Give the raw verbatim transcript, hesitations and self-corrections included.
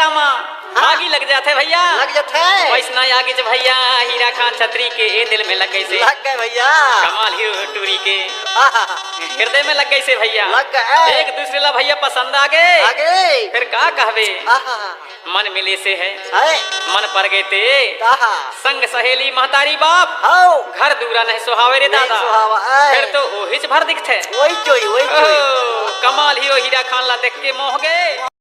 मा आगी लग जाथे भैया। लग जाथे। वैसना आगी च भैया हीरा खान छतरी के ए दिल में लग गइसे। लग गए भैया। कमाल हीरो टूरी के आहा। हृदय में लग गइसे भैया। लग गए। एक दूसरे ला भैया पसंद आ गए। आ गए। फिर का कहबे? आहा। मन मिले से है। है। मन पर गए ते। आहा। संग सहेली महतारी बाप। हौ। घर दूरा नहीं सुहावे रे नहीं दादा। सुहावा, आए। फिर तो ओहिच भर दिखथे। वही चोई, वही चोई। ओ, कमाल हीरो हीरा खान ला देख के मोह गए।